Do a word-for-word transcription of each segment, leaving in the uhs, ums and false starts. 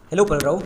Hello pal rao,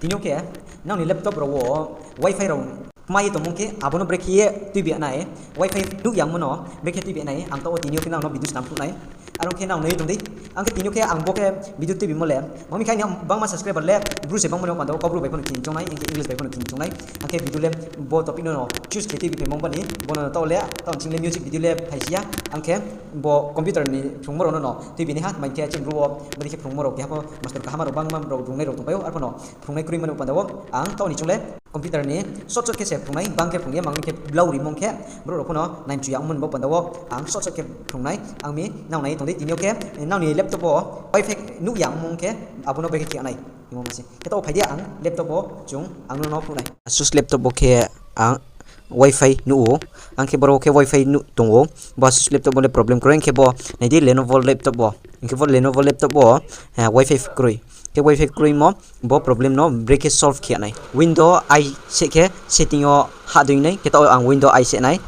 tini yo khe nang ni laptop rao wo wifi rao kma ye tongmung khe abo no brekhe ye tuibi nai, wifi nuh yangmo no brekhe tuibi nai, ang taoh wo tini yo khe nang no video snam phnuh nai. Are ong khe nang nai tong di. Ang khe tini yo khe ang bo khe video tuibimo le, ma mi khe aini bangma subscriber le Bru se bangmo ni panda wo Kaubru bai pho no khin choung nai, hing khe English bai pho no khin choung nai. Ang khe video le bo topic no no choose khe tuibi phaimo bani, bo no taoh le, taoh ching le music video le phai si ya. Ang khe bo computer ni phrungmo rao no no tuibi nai ha, tma hing khe chini Bru wo bodei khe phrungmo rao keha pho master kaham rao bangma rao rungnai rao tongpai ou, arphuh no phrungnai kroi mani bo panda wo ang taoh ni choung le computer ni short short khe se phrungnai, bang khe phrung ye, ma mi khe blao rimung khe brouh rao pho no naimchu ya ongmo ni bo panda wo ang short short khe phrungnai. Ang mi nang nai tong di, tini yo khe nang ni laptop wo wifi nuh yangmung khe abo no brekhe khe nai hingmo ma se. Khe taoh phai di, ang laptop wo chung ang no no phnuh nai. Asus laptop wo khe ang wifi nuh ou, ang khe boro wo khe wifi nuh tong ou. Bo Asus laptop wo le problem kroi, hing khe bo nai di Lenovo laptop wo, hing khe bo Lenovo laptop wo wifi kroi. Khe wifi kroimo bo problem no brekhe solve khe nai. Window I se khe setting yo hah dei nai, khe taoh ang Window I se nai.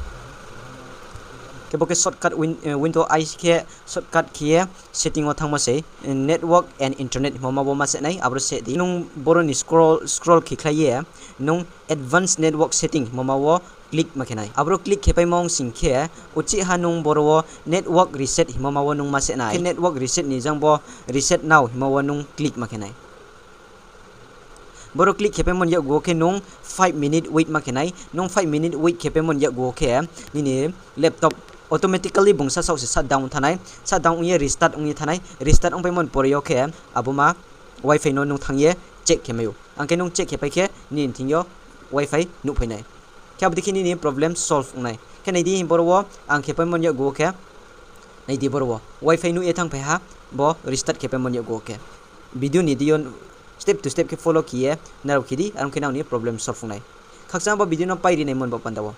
Khe bo khe shortcut win-, eh, Window I khe shortcut khe ye setting wo thanngmo sei, eh, network and internet hingmo ma wo ma se nai, aboro se di. Nung boro ni scroll, scroll khe khlai ye, nung advanced network setting hingmo ma wo click ma khe nai. Aboro click khe paimo ong sing khe, uchih ha nung boro wo network reset hingmo ma wo nung ma se nai. Khe network reset ni jang bo reset now hingmo wo nung click ma khe nai. Boro click khe paimo ni yakgu wo khe nung five minute wait ma khe nai. Nung five minute wait khe paimo ni yakgu wo khe nini laptop automatically bung sasaoh se shutdown thanng nai. Shutdown ong ye restart ong ye thanng nai. Restart ong paimo ni pore yo khe abo ma wifi no nung thanng ye check khe mai ou. Ang khe nung check khe pai khe nini thing yo wifi nuhphai nai. Khe abo dei khe nini problem solve ong nai. Khe nai di, boro wo ang khe paimo ni yakgu wo khe, nai di boro wo wifi nuh ye thanngphai ha, bo restart khe paimo ni yakgu wo khe. Video ni deing yo step to step khe follow khe ye nrao khe di, are ong khe nang ni problem solve ong nai. Khakchang bo video no pai ri naimo ni bo panda wo.